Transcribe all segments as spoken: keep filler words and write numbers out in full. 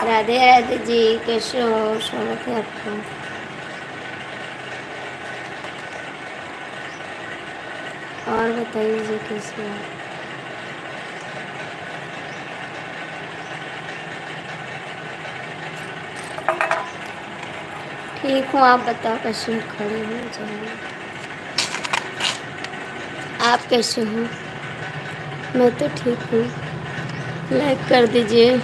राधे राधे जी, कैसे हो? स्वागत है आपका। और बताइए जी, कैसे हो? ठीक हूँ, आप बताओ, कैसे हो? खड़े हो, जाओ। आप कैसे हो? मैं तो ठीक हूँ। Like कर दीजिए।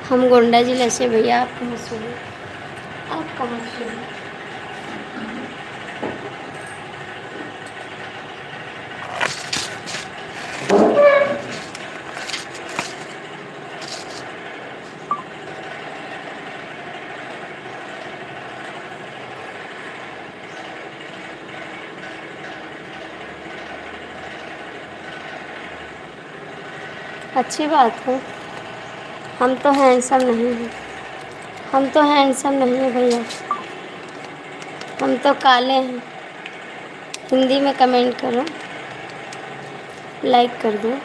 हम गोंडा जिला से भैया, आप कहाँ से हो? आप कहाँ से हो? अच्छी बात है। हम तो handsome नहीं हैं, हम तो handsome नहीं हैं भैया, हम तो काले हैं। हिंदी में comment करो, like कर दो।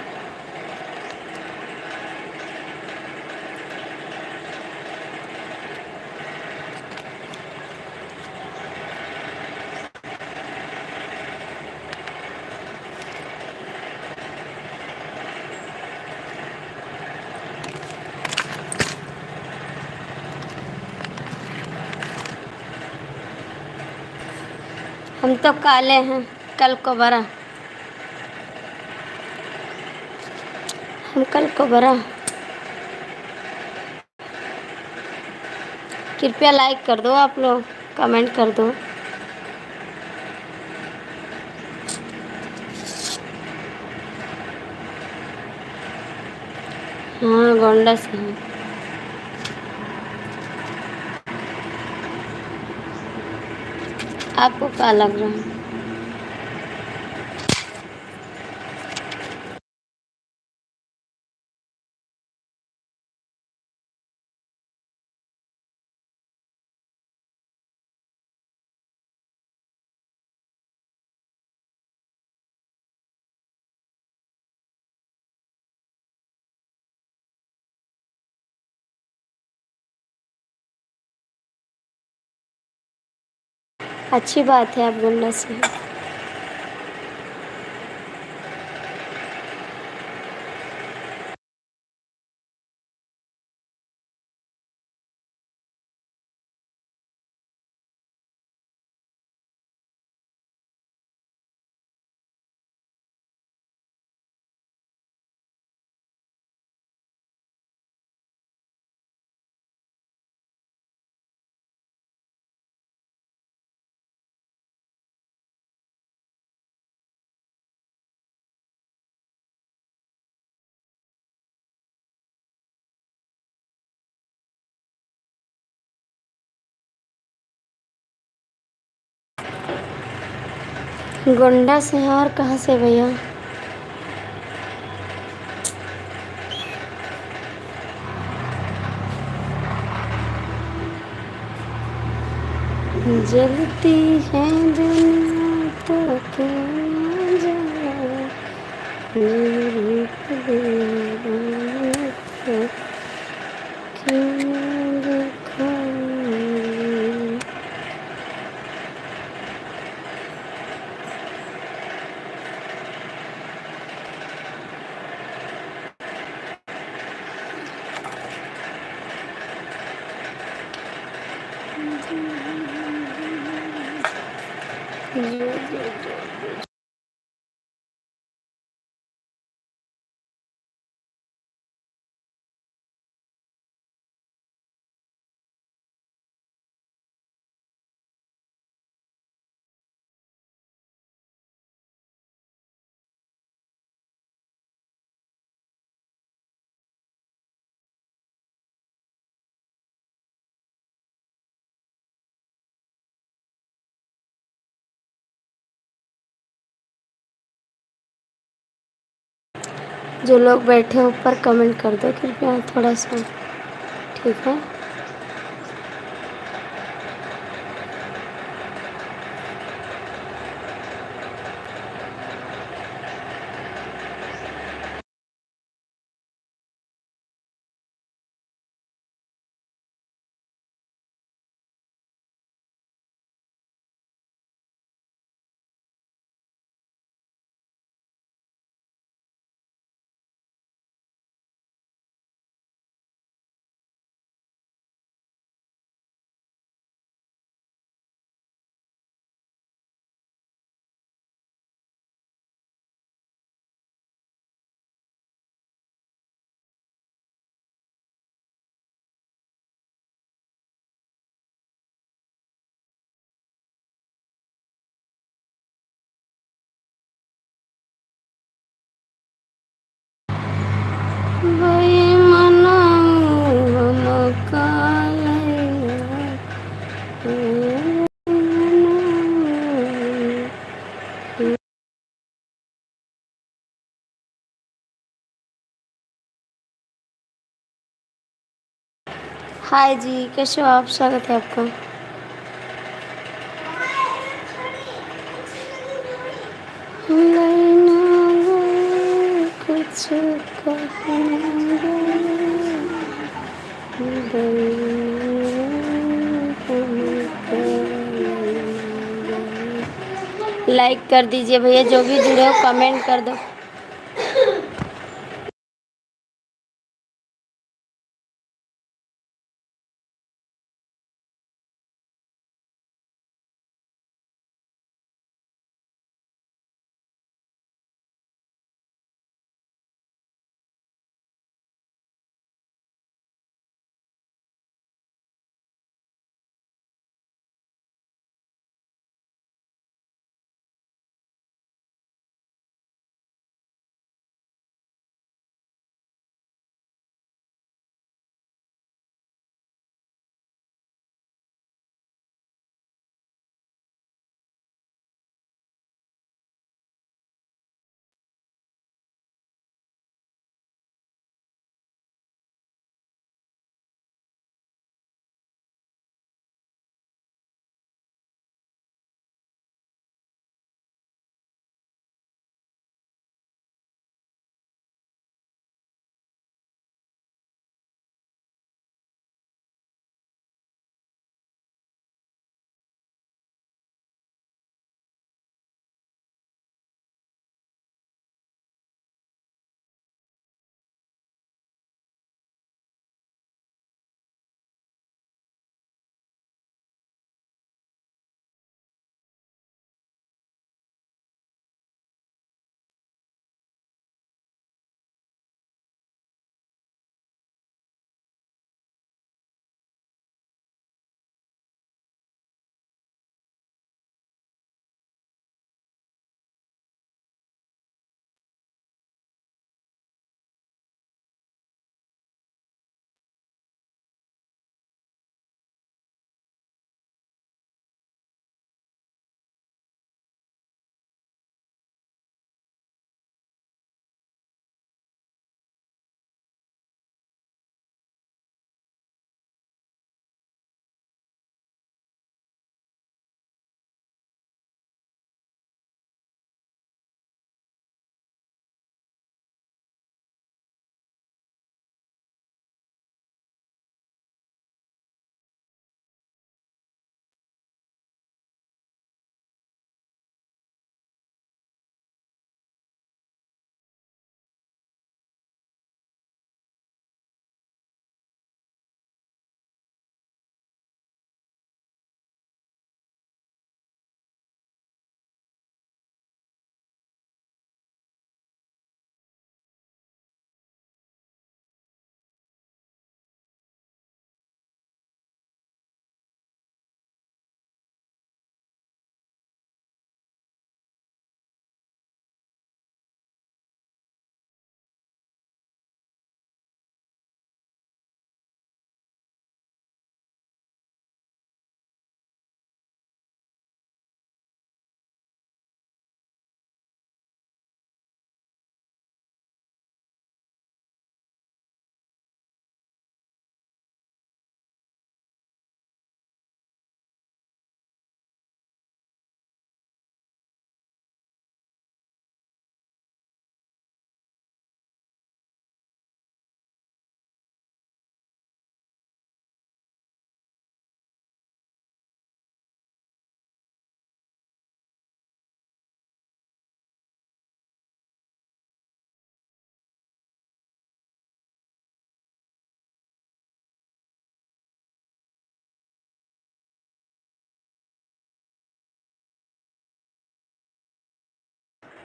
हम तो काले हैं, कल को बड़ा, हम कल को बड़ा। कृपया like कर दो आप लोग, comment कर दो। हाँ, गोंडा से हूँ। आपको का लग रहा है? अच्छी बात है, आप गोंडा से हैं। गोंडा से हैं, और कहाँ से भैया? जलती है दुनिया तो क्यों ना जला, ये रूप दीवानों को क्यों ना दिखाऊं। जो लोग बैठे हो ऊपर comment कर दो कृपया थोड़ा सा, ठीक है? हाय जी, कैसे हो आप? स्वागत है आपका। कुछ कहना। लाइक कर दीजिए भैया, जो भी जुड़े हो कमेंट कर दो।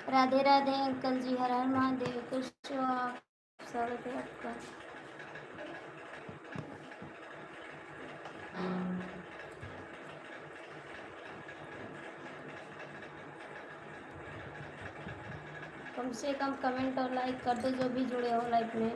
राधे राधे अंकल जी, हर हर महादेव, कैसे हो आप? स्वागत है आपका। कम से कम कमेंट और लाइक कर दो, जो भी जुड़े हो लाइव में।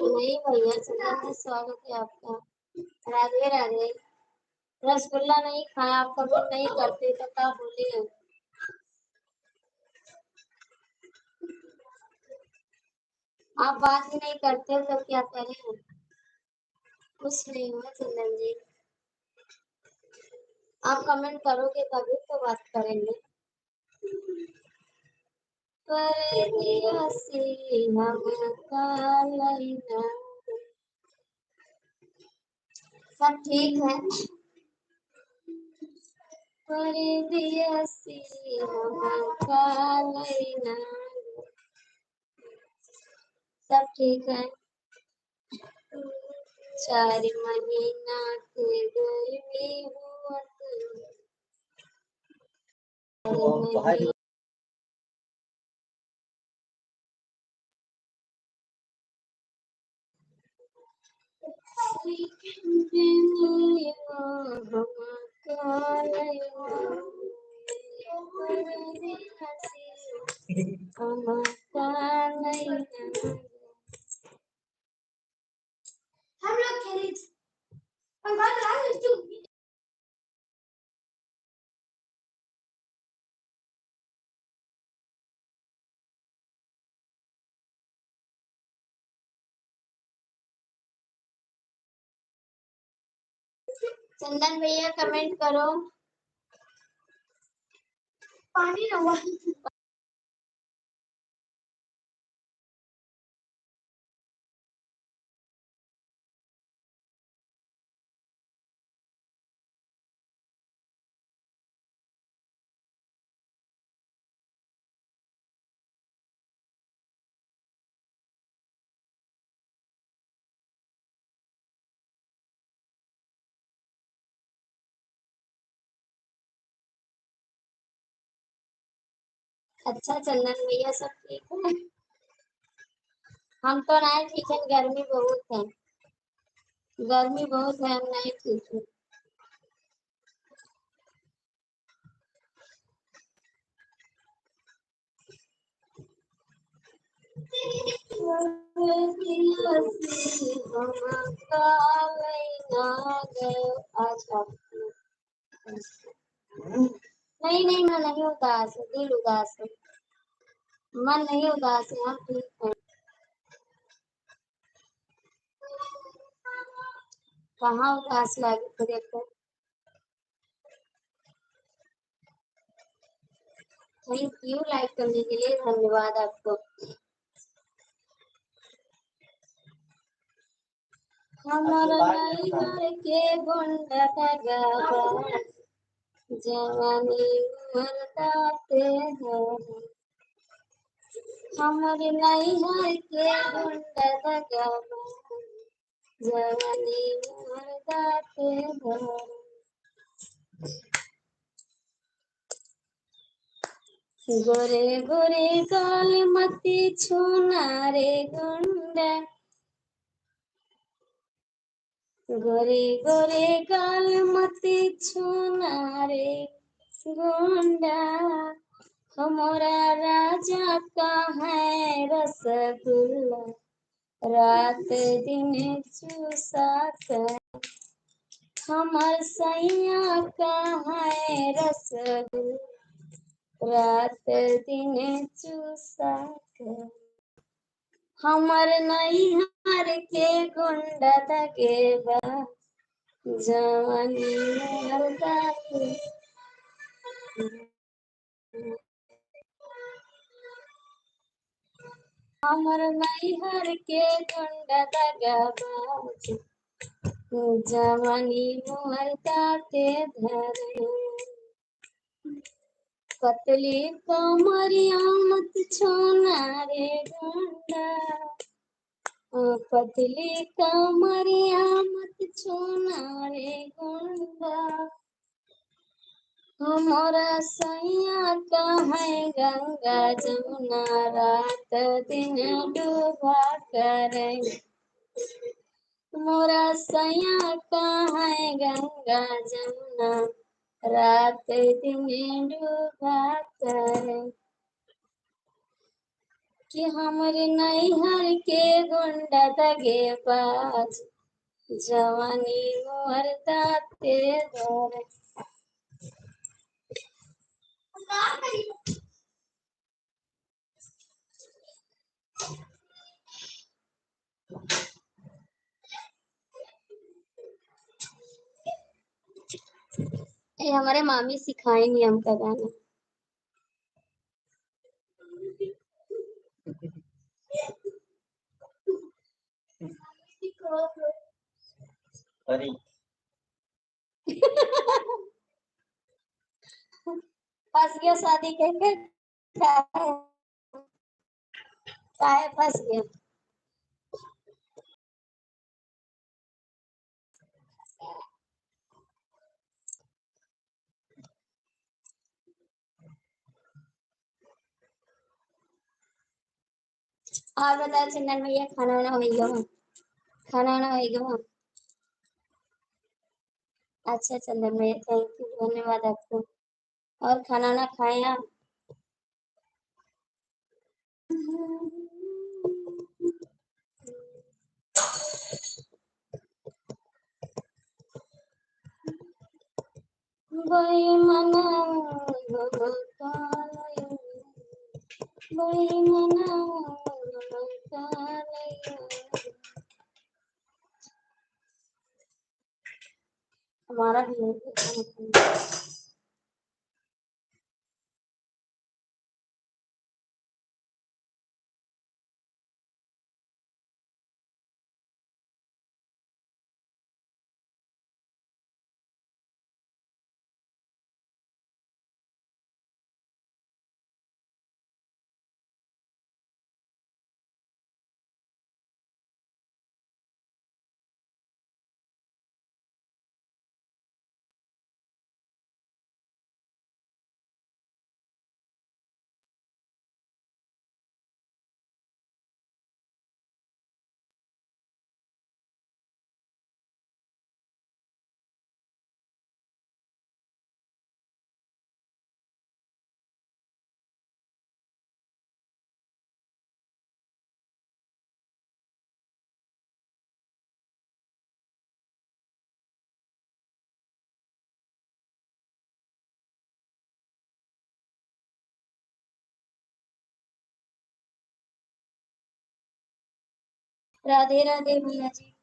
नहीं भैया, चंदन जी, स्वागत है आपका। राधे राधे। रसगुल्ला नहीं खाया, आप comment नहीं करते तो का बोले? आप बात ही नहीं करते तो क्या करें? कुछ नहीं हुआ चंदन जी, आप comment करोगे तभी तो बात करेंगे। परदेसी हम का लइना। सब ठीक है। परदेसी हम का लइना। सब ठीक है। चार महीना के गर्मी हुआ तो हम लोग खेले। चंदन भैया comment करो। पानी ना हुआ। अच्छा चंदन भैया, सब ठीक है? हम तो नहीं ठीक है, गर्मी बहुत है, गर्मी बहुत है, हम नहीं ठीक है। नहीं, नहीं, मैं नहीं उदास हूँ, दिल उदास है, मन नहीं उदास है, हम ठीक हैं। कहाँ उदास लागे थे, देखो। Thank you, like करने के लिए धन्यवाद आपको। हमर नैहर के गुंडा दगाबाज, जवानी मरदाते हैं। हमर नैहर के गुंडा दगाबाज, जवानी मरदाते हैं। गोरे गोरे गाल मती छूना रे गुंडा, गोरे गोरे गाल मती छूना रे गुंडा, हमरा राजा का है रसगुल्ला, रात दिन चूसा कर। हमर सैया का है रसगुल्ला, रात दिन चूसा कर। हमर नैहर के गुंडा दगेबा, जवानी मरदा के। हमर नैहर के गुंडा दगाबाज, जवानी मरदा के धरे। पतली कमरिया मत छूना रे गुंडा, ओ पतली कमरिया मत छूना रे गुंडा। हमरा सैया का है गंगा जमुना, रात दिन डूबा करे। मोरा सैया का है गंगा जमुना, रात दिन डूबा करे। कि हमरे नैहर के गुंडा दगेबाज, जवानी मोर दाँते धरे। ये हमारे मामी सिखाएंगी हमका गाना। अरे। फंस गया शादी के, काहे, काहे फंस गया? और बताओ चंदन भैया, खाना वाना हो गया? खाना वाना हो गया? अच्छा चंदन भैया, thank you, धन्यवाद आपको। और खाना वाना खाए आप? हमारा भी है। राधे राधे भैया जी।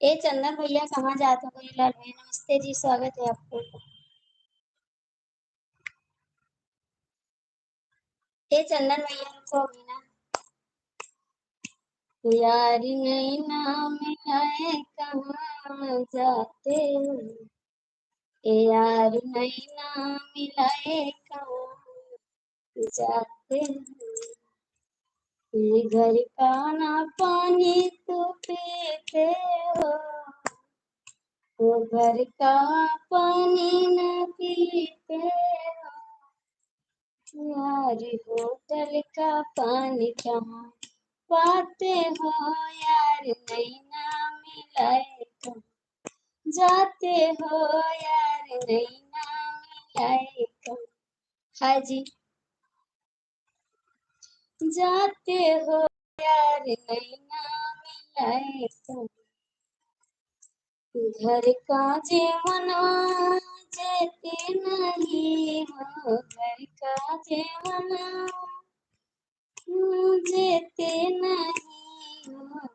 ए चंदन भैया, कहाँ जात हो गए लाल भैया? नमस्ते जी, स्वागत है आपको। ए चंदन भैया, रुको अभी ना। यार नैना मिलाए कहाँ जाते हो, ए यार नैना मिलाए कहाँ जाते हो, ये घर का ना पानी तू पीते हो, वो घर का पानी ना पीते हो, यार होटल का पानी कहाँ पाते हो, यार नैना मिलाए कहाँ जाते हो, यार नैना मिलाए कहाँ। हाँ जी। जाते हो यार नैना मिलाए कहाँ, घर का जेवनवा जेते नहीं हो, घर का जेवनवा जेते नहीं हो,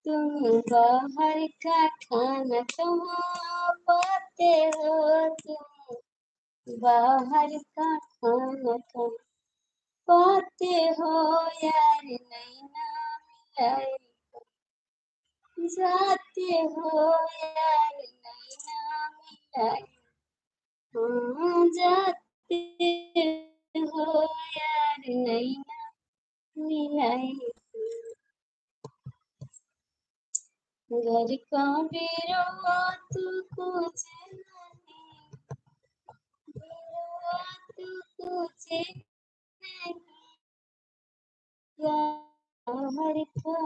तुम बाहर का खाना कहाँ पाते हो, तुम बाहर का खाना कहाँ पाते हो, यार नैना मिलाए कहाँ जाते हो, यार नैना मिलाए, हाँ, जाते हो, यार नैना मिलाए। घर का बेरो तू कुछ नहीं, बेरो तू कुछ नहीं, बाहर का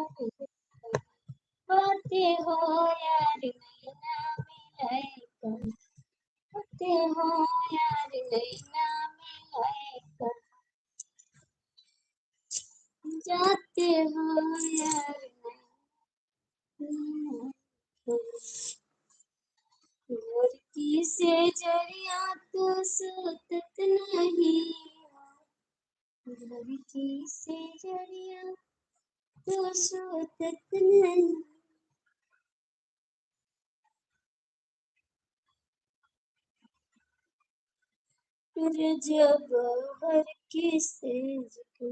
पाते हो यार नैना मिलाए कहाँ, पाते हो यार नैना मिलाए कहाँ। सेजरिया तू सूतत नहीं हो, घर की सेजरिया तू सूतत नहीं। जब हर की सेज पे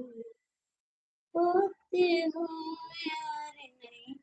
होते हो यार नहीं।